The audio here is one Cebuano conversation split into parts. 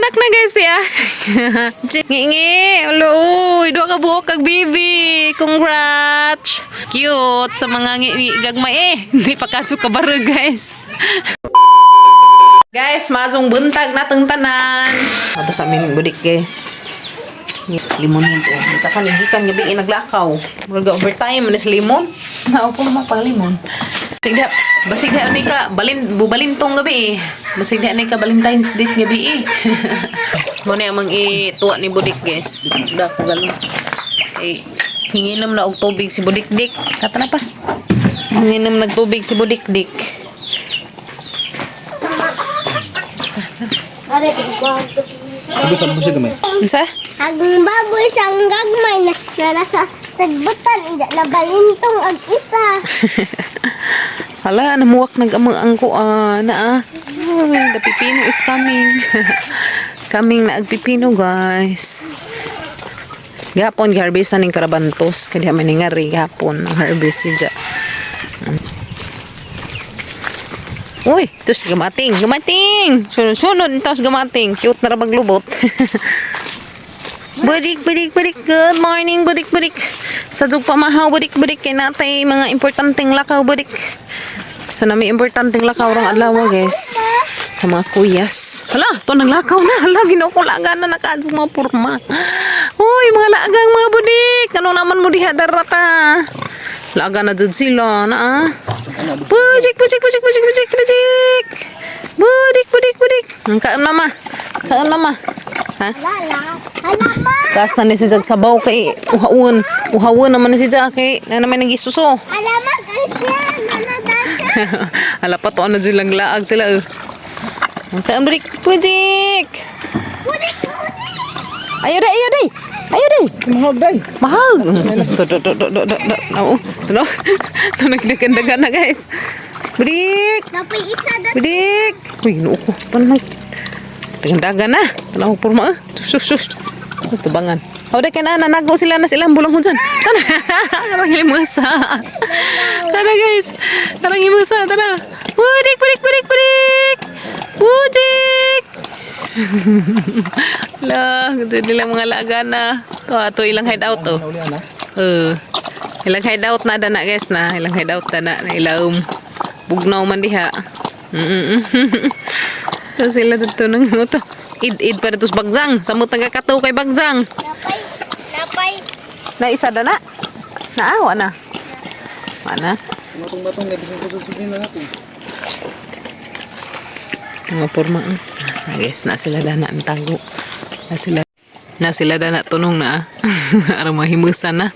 Nanganak na, guys, ya. Ngingi, ulo, uy, duha ka buok kag baby. Congrats. Cute sa mga ngi gagmay eh. Hindi pa kadto ka barog, guys. Guys, mazong buntag natong tanan. Ato sa aming budik, guys. Limon nito. Bisa ka gikan gabi naglakaw. Murag overtime man is limon. Naupo naman pang limon. Basig diha, basig diha ni ka balin bubalintong gabi eh. Basig diha ni ka Valentine's date gabi eh. Mo ni amang ituwa ni Budik, guys. Da ko galon. Eh hinginom na og tubig si Budik dik. Kata na pa. Hinginom nag tubig si Budik dik. Ubus ang busi gamay. Unsa? Ang baboy sa ang gagmay na nasa tagbutan ida na balintong ag isa. Hala, namuwak nag amang angko ah, na ah. Uy, the pipino is coming. Coming na ag pipino, guys. Gapon giharvest na ning karabantos kaya man ngari gapon ang harvest siya. Uy, ito si gamating, gamating. Sunod, sunod ito si gamating. Cute na ra maglubot. Budik, budik, budik. Good morning, budik, budik. Sa dug pamahaw, budik, budik. Kay natay mga importanteng lakaw, budik. So, nami importanteng lakaw rong adlaw, guys. Sa mga kuyas. Hala, to naglakaw na. Hala, ginoo ko laga na nakaadyo mga purma. Uy, mga lagang mga budik. Ano naman mo diha darata? Laga na jud sila na ah. Budik, budik, budik, budik, budik, budik. Budik, budik, budik. Ang kaon mama. Kaon mama. Ha? Lala, hala ma. Taas na ni si Jag sabaw kay uhaon. Uhaon naman ni si Jag kay na naman nagisuso. Hala ma, guys yan. Nanadaka. Hala pa to na silang laag sila. Eh. Ang kaon budik, budik. Budik, budik. Ayo dai, ayo dai. Ayo dai. Mahal day. Mahal. To to to to to to. Oo. To to nagdagan-dagan na, guys. Budik. Napay isa da. Budik. Uy, ginoo ko. Tanay. Dagan-dagan na. Tanaw porma eh. Sus sus. Sus tubangan. Hawda kay na nanago sila na silang bulang hujan. Tana. Karang himusa. Tara, guys. Tarang himusa, tara. Budik, budik, budik, budik. Budik. La, gusto nila mga laga na. To ato ilang hideout to. Uli ana. Eh, ilang hideout na dana, guys, na. Ilang hideout na na ilawom. Bugnaw man diha. So sila dito nang to. Id-id pa dito sa bagzang. Samot nagkakataw kay bagzang. Napay, napay. Na isa dana. Naawa na. Wa na. Matong batong na bisan ko sa na natin. Mga porma. Ah, guys, na sila dana ang tago. Na sila dana tunong na. Arang mga himusan na.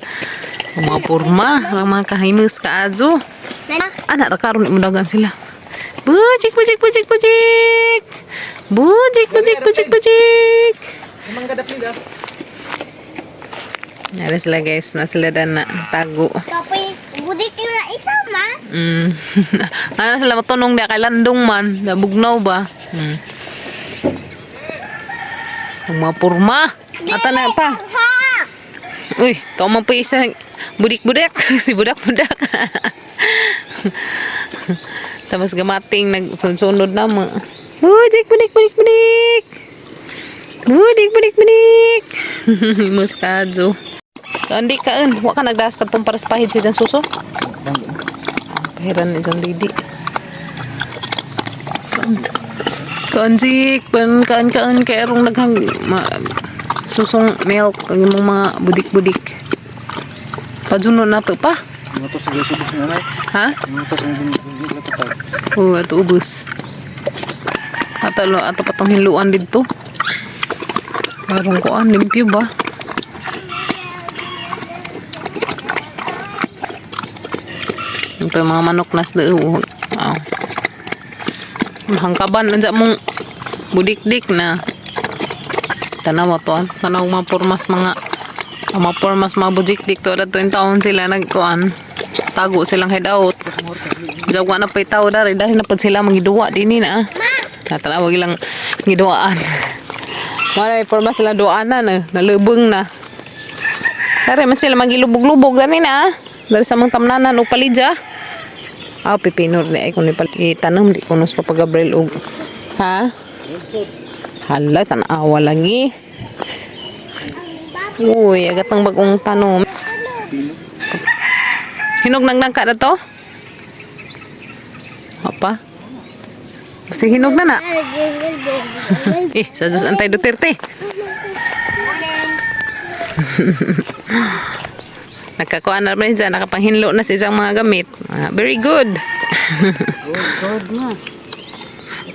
Ang mga porma, ang mga kahimus kaadyo. Nana. Anak ra karon mo dagan sila. Bujik, bujik, bujik, bujik. Bujik, bujik, bujik, bujik. Mang gadapin da. Nara sila, guys, na sila dana tago. Napay, budik na isa ma. Ano sila matunong di kay landong man, da bugnaw ba? Ang mga porma. Ata na pa. Ha. Uy, to man pa isa budik-budak si budak-budak. Tapos gamating nagsunod na mo. Budik, budik, budik, budik. Budik, budik, budik. Muskado. Andi kaon, wa ka nagdas kadtong para sa pahid si Jan Suso. Pahiran ni Jan Didi. Kaon jik, pan kaan kaan kay arong naghang ma, susong milk ang imong mga budik-budik. Pajuno na to pa. Mga to sige subos na na. Ha? Mga to ang ginatay. Oo, ato ubos. Ato, ato patong hiluan dito. Parang kuan, limpyo ba? Ito yung mga manok nas do. Wow. Hangkaban, nandiyan mong budik-dik na. Tanawa to, ah. Tanaw mga pormas mga pormas mga budik-dik to. Ato yung taon sila nagkuan. Tago silang hideout. Jawa na pa'y tao dari dahil na pud sila mangiduwa dinhi na. Ah. Natanawag ilang giduaan. Wala may porma sila duaanan eh. Nalubong na. Dari man sila magilubog-lubog dani na ah. Dari sa mga tamnanan o palidya. Ah, pipinor ni ay kung ipalit itanom di ko sa Papa Gabriel og. Ha? Hala, tanawa lagi. Uy, agat ang bagong tanom. Hinog nang nangka na to? Apa? Kasi hinog na na. Eh, sa Diyos antay Duterte. Nakakuha na rin siya, nakapanghinlo na sa isang mga gamit. Ah, very good. Good na.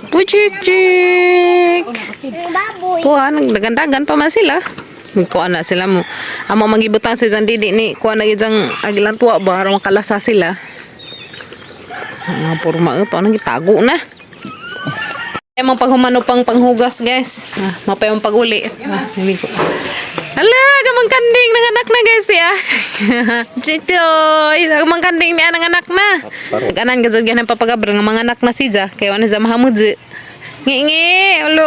Puchik chik. Ang baboy. Kuha, nagdagandagan pa man sila. Kuha na sila mo. Amo magibutang sa isang didi ni kuha na isang agilang tuwa ba aron makalasa sila. Mga porma ito, anong gitago na. Ay, mga paghumano pang panghugas, guys. Ah, mapay ang paguli. Ah, hindi ko. Ala, gamang kanding nanganak na, guys, ya. Chitoy, gamang kanding niya nanganak na. Kanan ka dyan ang papagabra nga mga anak na siya. Kaya wala siya mahamudzi. Ngi-ngi, ulo,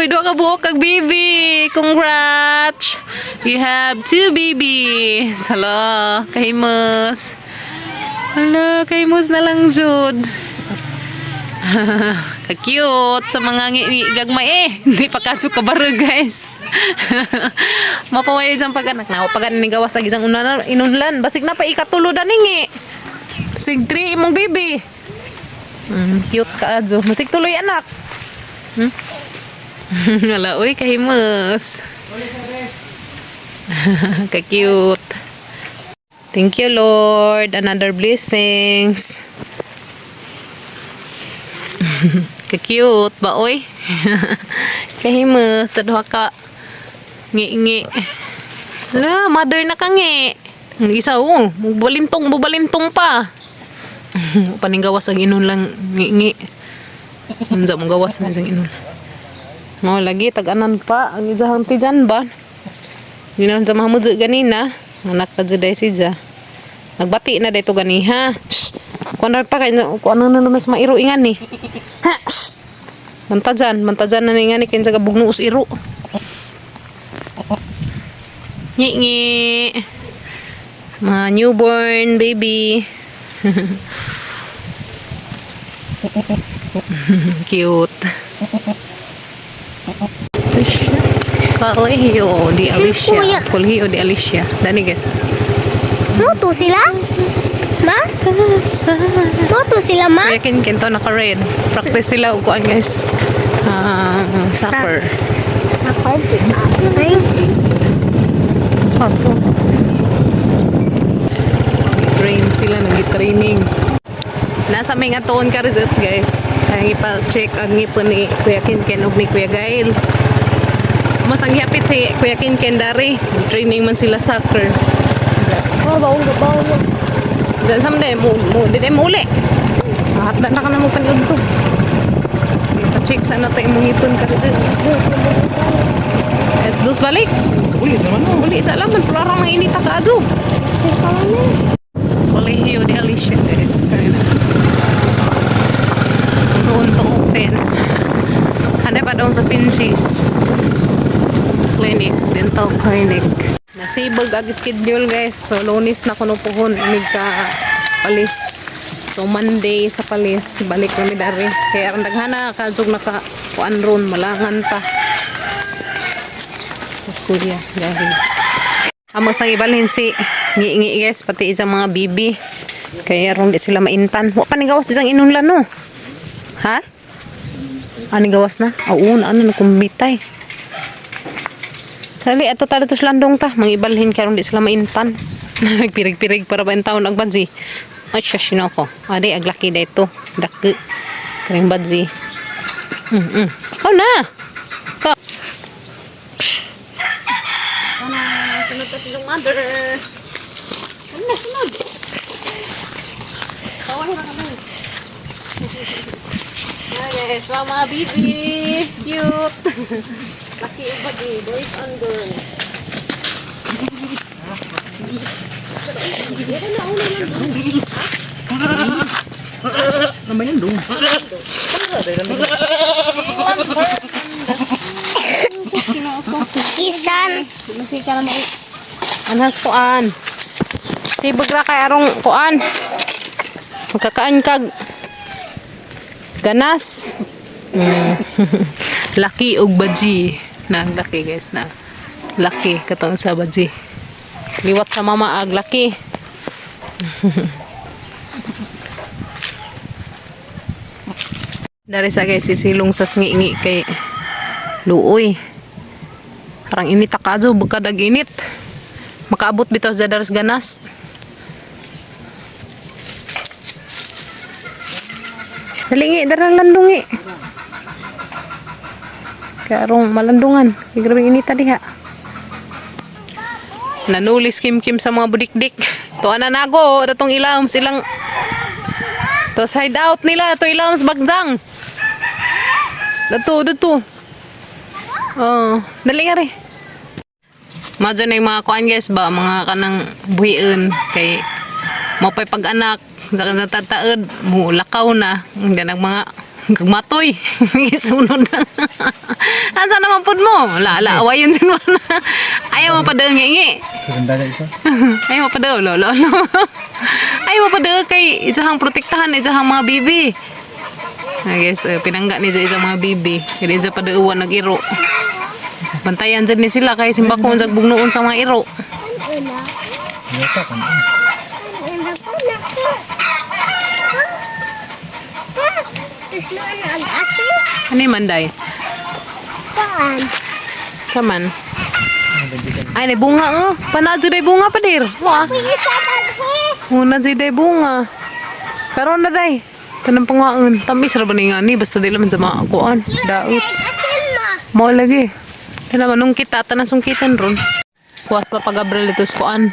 uy, duha ka buok kag baby. Congrats. You have two babies. Hala, kahimos. Hala, kahimos na lang, Jud. Ka-cute sa mga ngi gagmay eh. Hindi pa kadyo kabaro, guys. Mapaway dyan pag-anak. Na, pag ni gawas sa isang unan, inunlan. Basig na pa ikatulo daning eh. Basig 3 imong baby. Cute ka adyo. Basig tuloy anak. Hmm? Wala, uy, kahimus. Ka-cute. Thank you, Lord. Another blessings. Ka-cute ba, oy? Kahimus. Sa duha ka. Ngi-ngi. Ala, mother na ka ngi. Ang isa, oh. Bubalintong, bubalintong pa. Paninggawas ang inon lang ngi-ngi. Samza mong gawas na isang inon. Mo lagi tag-anan pa ang isahang tijan ba? Hindi na sa mahamudyo ganina. Anak pa juday si Ja. Nagbati na dito ganiha. Shh. Kung ano pa kayo, kung ano na mas mairo ingan ni. Ha! Shh. Mantajan, mantajan na ni nga ni kaya sa bugnuos iro. Ngi ngi. Mga newborn baby. Cute. Colegio de Alicia. Kuya. Colegio de Alicia. Dani guys. Moto sila? Ma? Moto sila, ma? Kuya Ken Ken to naka-red. Practice sila og kuan guys. Ah, soccer. Ay, Apo. Train sila, nag-training. Nasa may nga tuon ka resort, guys. Kaya ipa-check ang ngipon ni Kuya Ken Ken ug ni Kuya Gail. Mas ang hapit si Kuya Ken Ken dari. Training man sila soccer. oh, baong baong. Diyan sa mga mo mo di tayo muli. Hatda na ka na mo panood to. Ipa-check sa na tayo mong ngipon ka resort. Es dos balik. Uli sa man. Uli sa laman, pura mga inita ka adyo. Colegio de Alicia guys. Kanina. Soon to open. Hanep pa doon sa Sinchis. Clinic. Dental clinic. Nasibag ag schedule guys. So Lunes na kuno puhon inig ka palis. So Monday sa palis balik kami dari. Kaya ang daghana kadtong naka kuan ron malangan ta. Tapos kuya dahil Amo sang ibalhin si ngi-ngi guys pati isang mga bibi. Kaya ron di sila maintan. Wa pa ni gawas isang inunlan no. Ha? Ani gawas na? Oo, na ano na kumbitay. Dali, ato tali to landong ta. Mangibalhin kaya ron di sila maintan. Nagpirig-pirig para ba taon ang badzi. Ay, siya sinoko. Adi, aglaki da ito. Daki. Karing badzi. Oh na! Ka. Sunod ta silang mother. Ano na, sunod? Kaway na kami. Hi guys, mga baby. Cute. Laki yung bagi. Boys on girl. Naman yan dong. Kisan. Masika na mo. Anhas kuan. Sibag ra kay arong kuan. Magkakaan kag ganas. Mm. Laki og baji. Na ang laki guys na. Laki katong sa baji. Liwat sa mama ag laki. Dari sa guys sisilong sa ngingi kay luoy. Parang init akadyo, bukad ag init. Makaabot bitaw sa daras ganas. Dalingi, dara landungi. Karong malandungan. Kay Grabe inita diha. Nanulis kim-kim sa mga budikdik. Tuan na nago, datong ilawom silang to side out nila, to ilawom sa bagzang. Dato, dato. Oh, dali nga rin. Madyo na yung mga kuan guys ba, mga kanang buhiin kay mapay pag-anak, sa tataod, mo lakaw na, hindi nag mga kagmatoy, gisunod na. Asa naman pud mo? La la awayon sin mo na. Ayaw mo pa daw ngingi. Ganda na isa. Ayaw mo pa daw, lolo. Ayaw mo pa daw kay isahang protektahan, isahang mga bibi. I guess, pinangga ni sa isang mga bibi. Kaya isa pa daw nag-iro. Bantayan dyan ni sila kay simbakon sa bugnoon sa mga iro. Ano? Yata kan. Ano po na po? Pa! Tapos na ang asin. Ano yung manday? Paan? Saman? Ay, nay bunga oh. Panadyo day bunga pa dir. Wa. Pwede sa taghi. Una di day bunga. Karon na day. Tanang pangaon. Tamis ra ba ni nga ni basta di laman sa mga kuan. Daot. Asin mo. Mo lagi. Tana manung kita tanan sungkitan ron. Kuwas pa pa Gabriel ito sa kuan.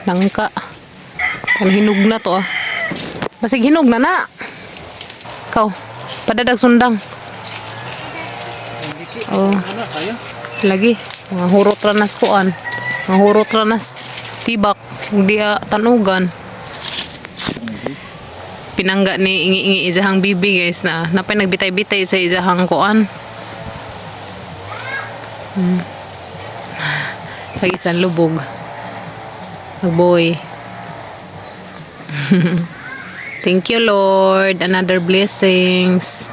Nangka. Kan hinog na to ah. Basig hinog na na. Kaw. Padadag sundang. Oh. Lagi. Mga hurot ranas kuan. Mga hurot ranas tibak. Hindi ah, tanugan. Pinangga ni ingi-ingi isahang bibi guys na napay nagbitay-bitay sa isahang kuan. Sa isang lubog. Magboy. Thank you Lord. Another blessings.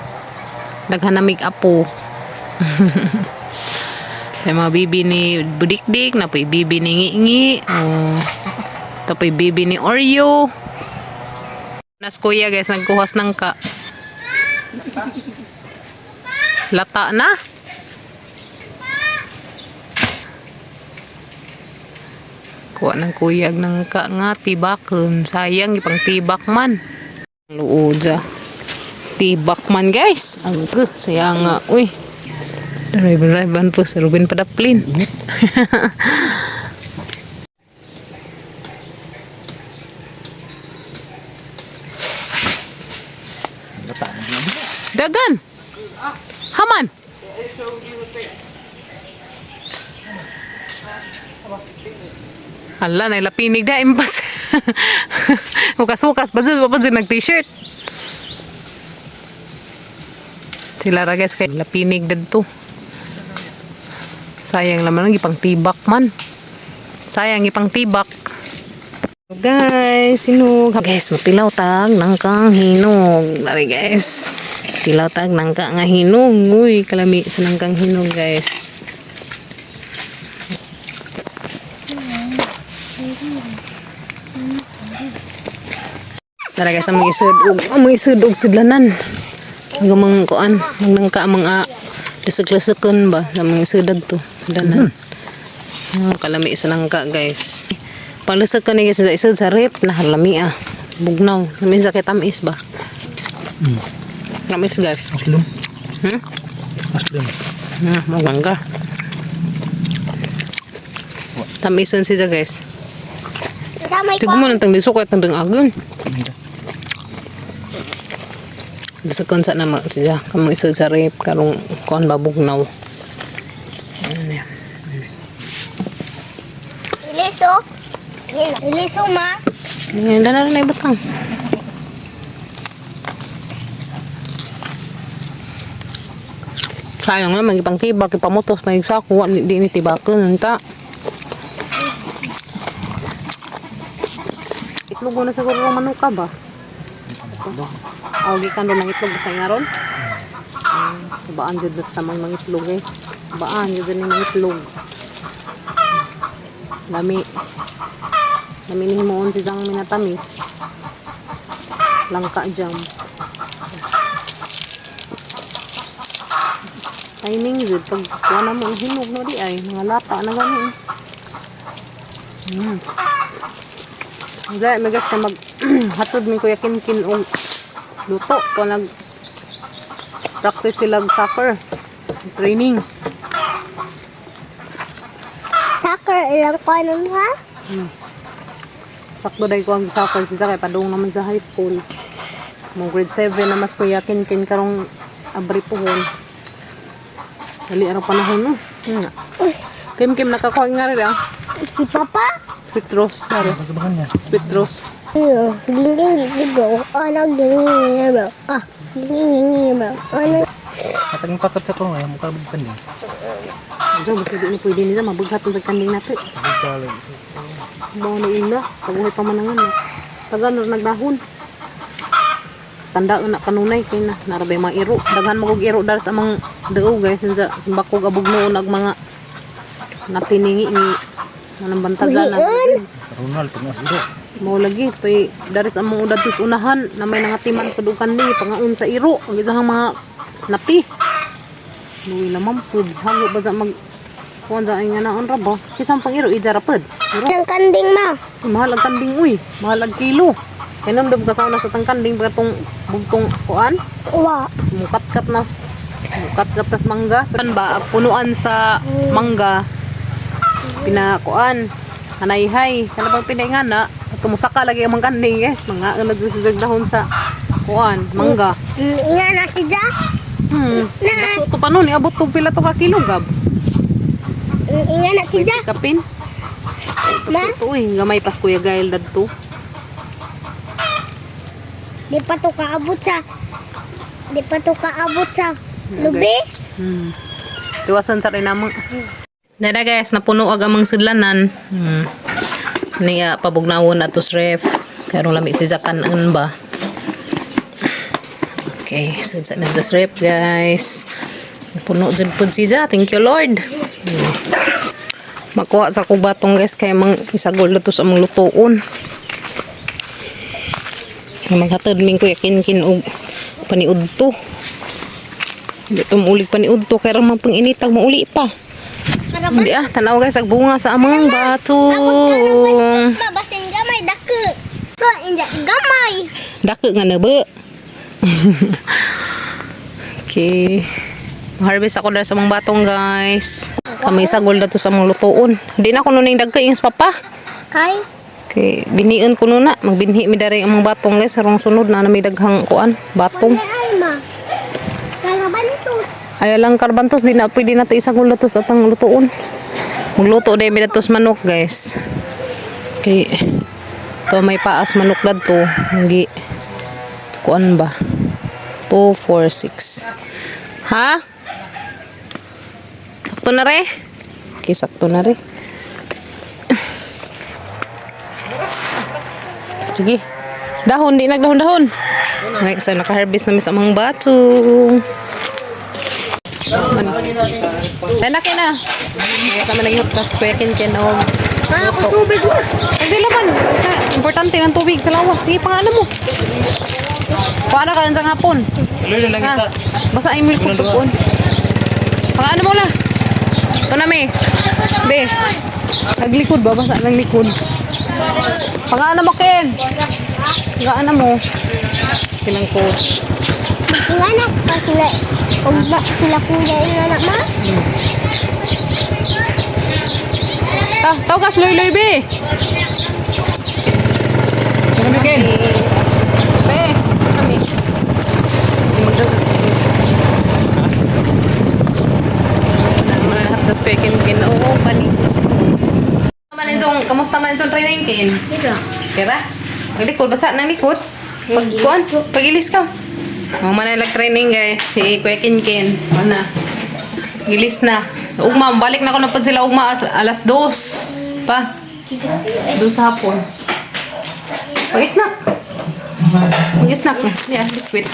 Daghanamig apo. Sa mga bibi ni Budikdik, napoy bibi ni Ngingi, oh. Tapoy bibi ni Oreo. Nas kuya guys, nagkuhas ng ka. Lata na. Kuha ng kuyag ng ka nga tibakan. Sayang ipang tibak man. Luoda. Tibak man guys. Ang sayang nga. Uy. Drive po sa Ruben Padaplin. Dagan. Haman. Hala, nailapinig na impas. Hukas-hukas pa dyan, pa dyan nag-t-shirt. Sila ra guys, kay lapinig dito. Sayang naman ang ipang tibak man. Sayang ipang tibak. Guys, hinog. Guys, matilaw tag nangkang hinog. Dari guys. Tilaw tag nangka nga hinog. Uy, kalami sa nangkang hinog guys. Tara guys, ang mga isod og ang mga isod og sudlanan. Ang mga kuan, magnangka ang mga lusok-lusokon ba sa mga isod to. Sudlanan. Ang kalami sa nangka guys. Palusok ka ni guys sa isod sa rep na halami ah. Bugnaw. Lami sa kay tamis ba? Tamis guys. Aslum. Hmm? Aslum. Magangga. Tamisan siya guys. Sa may Tigo mo nang tanglisok kay tandang agon. Lusokon sa nama siya. Kamu isod sa rep karong kuan ba bugnaw. Ano na yan? Iliso. Iliso ma. Ngayon na na ibutang. Sayang nga, magipang tibak, ipamutos, magigsako, wa di ni tibakan, nanta. Itlog mo na siguro ng manuka ba? Aw, gikan doon ng itlog, basta nga ron. Baan jud basta mang mangitlog, guys. Baan jud ni mangitlog. Lami. Lami ni himuon si Zang minatamis. Langka jam. Timing jud pag kuha na mo ang hinog no di ay mga lata na gani. Dahil may gas na mag hatod mi Kuya Kinkin og luto ko nag practice sila og soccer training. Soccer ilang kanon ha? Sakto dahil ko ang soccer si Zakay padung naman sa high school. Mo grade 7 na mas Kuya Kinkin karong abri pohon. Dali araw panahon no. Kim Kim nakakuha nga rin ah. Si Papa? Petros daro. Pagkabakan niya. Petros. Ginging ginging bro. Ano ginging bro? Ah, ginging bro. Ano? Katagong kakat sa ko ngayon, mukha bukan niya. Diyo, basta di ni pwede nila mabughat ang pagkanding natin. Bugkali. Bawa na ila, pag-uwi pa man ang ano. Taga nur nagdahon. Tanda na kanunay kay na narabay mga iro. Daghan magog iro dar sa amang dao guys sa simbakog abog noon ag mga natiningi ni anong bantagan na. Ronald, pag nasiro. Mao lagi toy dari sa among udad tus unahan na may nangatiman pud og kanding pangaon sa iro ang isang mga nati. Luwi lamang pud hago ba sa mag kuan sa ay nga naon ra ba? Kisang pang iro ija ra pud. Iro. Ang kanding ma. Uy, mahal ang kanding uy, mahal ang kilo. Kaya nandun ka sa una sa tang kanding ba itong bugtong kuan? Wa. Mukatkat na mukatkat nas mangga. Kan ba punuan sa mangga pinakuan hanayhay kana bang pinaingana tumusaka lagi ang mga kanding guys mga ano sa dahon sa kuan mangga. Nga na si Ja. Na. Dako to pa nun iabot to pila to ka kilo gab. Nga na si Ja. Kapin. Ma. Ito uy gamay pas Kuya Gael dadto. Di pa to kaabot sa Di pa to kaabot sa lubi. Iwasan sa rin namang. Nada guys, napuno ag amang sidlanan. Niya pabugnawon ato sa ref. Karon lami si Zakan an ba. Okay, so sa na sa ref guys. Puno jud pud si Ja. Thank you Lord. Makuha sa kubatong guys kay mang isagol na to sa among lutoon. Maghatod ming Kuya Kinkin og paniudto. Hindi ito maulig pa ni Udto, kaya ramang pang initag, mauli pa. Hindi ah, tanaw guys, ag bunga sa amang batong. Ma basin gamay dako. Ko inja gamay. Dako nga na ba? Okay. Harvest ako dahil sa amang batong guys. Kami sagol na to sa amang lutoon. Hindi na ako nuning dagka yung papa. Kay Okay, biniin ko nuna. Magbinhi mi dari ang amang batong guys. Sarong sunod na na may daghang kuan, batong. ay ma. Kalabantos. Ay lang karbantos, di na pwede na to isagol na to sa atang lutoon. Magluto dahil mi datos manok guys. Okay. To may paas manok dadto. Hindi kuan ba? 2 4 6. Ha? Sakto na re? Okay, sakto na re. Sige. Dahon, di nagdahon-dahon. Next, naka-harvest na mi sa amang batong. Lalaki na. Kaya kami naghihot sa Kuya Ken og Ma, ako tubig mo. Hindi laman. Importante ng tubig sa lawas. Sige, pangano mo. Paano ka sa hapon? Tuloy na lang Ha? isa. Basta ay milk ko tukon. Pangano mo na. Ito na, me. Be. Naglikod ba? Basta ng likod. Pangano mo, Ken. Pangano mo. Kilang coach. Nga na pa sila. Og ba sila kuya ina na ma. Ta, tawag ka, loy-loy, be. Ano Ken? Be, kami. Hindi magdag. Wala naman na lahat tas kay Ken Ken. Oo, kani. Man kamusta man insong training Ken? Dito. Kira? Likod, basa ng likod. Pag kuan, pagilis ka. Mo man na training guys, si Kuya Ken Ken. Mana. Gilis na. Ugma, balik na ko na pud sila ugma alas 2. Pa. Alas 2 sa hapon. Pag-snack. Mag-snack na. Yeah, biscuit.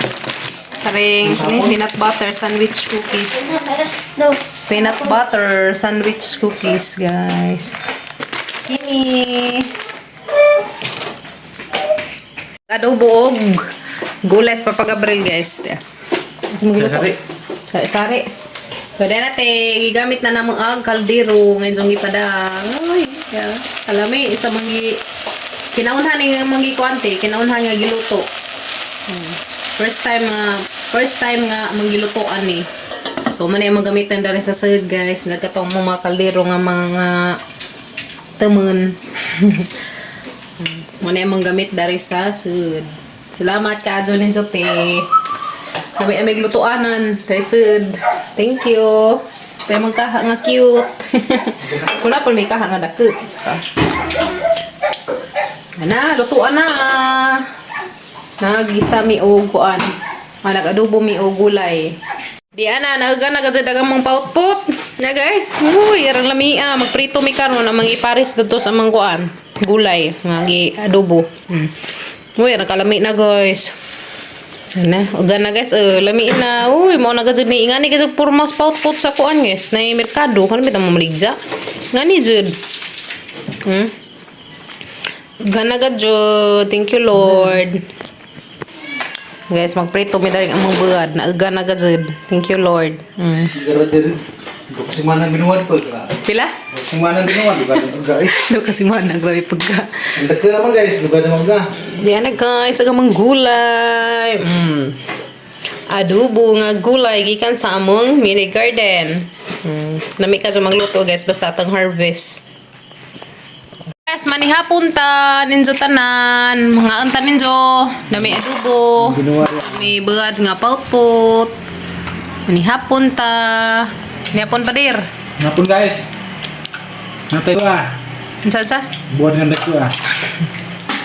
Karing peanut butter sandwich cookies. Alas dos. Peanut butter sandwich cookies, guys. Kini. Adobo og gulay sa Papa Gabriel, guys. Sari. Sari. Sari. So, dahil natin, gigamit na namang ang kaldero ngayon yung ipadang. Uy, yeah. Alami, isa mangi, kinaunhan nga mangi kuante, kinaunhan nga giluto. First time nga manggilutoan ni. So, man ay magamitan dali sa sud, guys. Nagkatong mo mga kaldero nga mga temen. Man ay manggamit dari sa sud. Salamat ka, Jolene Jote. Kami ay maglutuanan. Resud. Thank you. Kaya magkaha nga cute. Kuna po may kaha nga dako. Ana, lutuan na. Nagisa mi og kuan. Ah, nag-adobo mi og gulay. Di ana, naga na dagang mong pautput. Na guys, uy, arang lamia, magprito mi karon ang mga ipares dadto sa amang kuan. Gulay, nga gi adobo. Uy, arang kalami na, guys. Ana, uga na guys, lami na. Uy, mao na gud ni ingani gud purmas pautput sa kuan, guys. Na merkado kan bitaw mo maligja. Ngani jud. Gana gud jud. Thank you, Lord. Guys, magprito mi daring among buad na gana gud jud. Thank you, Lord. Gara din. Dua kesimana binuan po. Pila? Dua kesimana binuan. Duga eh. Do kasi man grabe pagka. Ang dagka naman, guys. Duga naman ka. Di ana guys, aga manggulay. Adobo nga gulay gikan sa among mini garden. Nami ka sa magluto, guys, basta atong harvest. Guys, manihapon ta ninjo tanan, mga unta ninjo, nami adobo. Binuan. May buad nga pautput. Manihapon ta. Manihapon pa dir. Napon, guys. Natay ko ah. Unsa sa? Buwan nga dagko ah.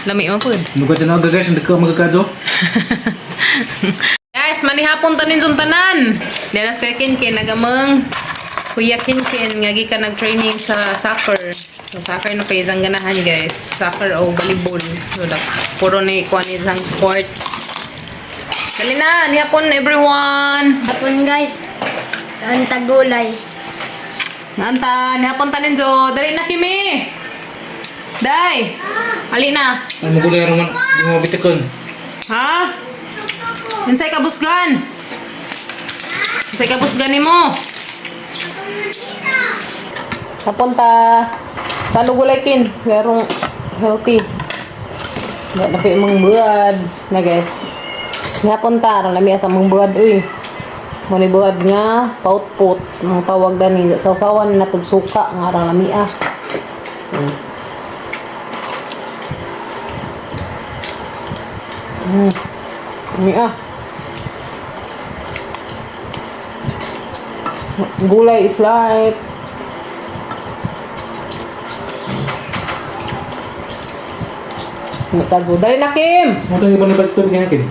Lami man pud. Duga dyan aga, guys. Ang dagka magkakado. Guys, manihapon ta ninyong tanan. Diyan sa Kuya Kinkin, nagamang Kuya Kinkin, nga gikan nag-training sa soccer. So, soccer na pa isang ganahan, guys. Soccer o volleyball. So, puro ni kuha ni isang sports. Dali na, nihapon everyone. Hapon, guys. Ang tagulay. Nanta, nihapon ta ninyo. Dali na, Kimi. Day, ali na. Ang magulay naman. Di mo mabitikon. Ha? Unsay kabusgan? Unsay kabusgan nimo? Napunta. Talo gulay kin, merong healthy. Di na pa imong buad na, guys. Napunta aron lami sa mong buad uy. Mo ni buad nga pautput ang tawag dani sawsawan na tug suka nga arang lami ah. Lami ah. Gulay is life. Mitago. Dali na, Kim! Mo tayo ba ni tubig nga kin?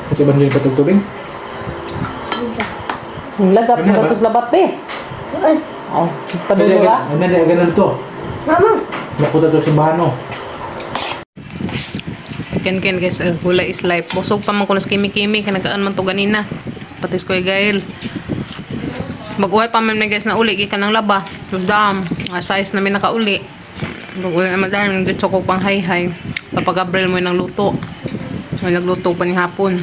Ito ba ni tubig? Ang lahat Ganun ba? sa labat be. Ay, Oh, padulo ra. Ano na ganun to? mama. Nakuta to sa bahano. Ken ken guys, gulay is life. Busog pa man kuno sa kimi-kimi kay nagaan man to ganina. Patis ko gail. Mag-uhay pa man na guys na uli gikan ng laba. Dam, nga size namin nakauli. Mag-uli naman dahil gusto ko pang hay-hay. Papa Gabriel mo yung luto. May nagluto pa ni hapon.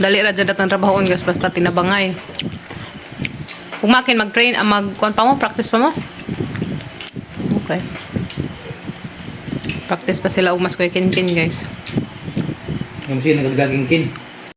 Dali ra jud atang trabahoon guys basta tinabangay. Umakin mag-train, ah, mag kuan pa mo, practice pa mo. Okay. Practice pa sila og mas kuya kin guys. Yung siya nagagaging kin.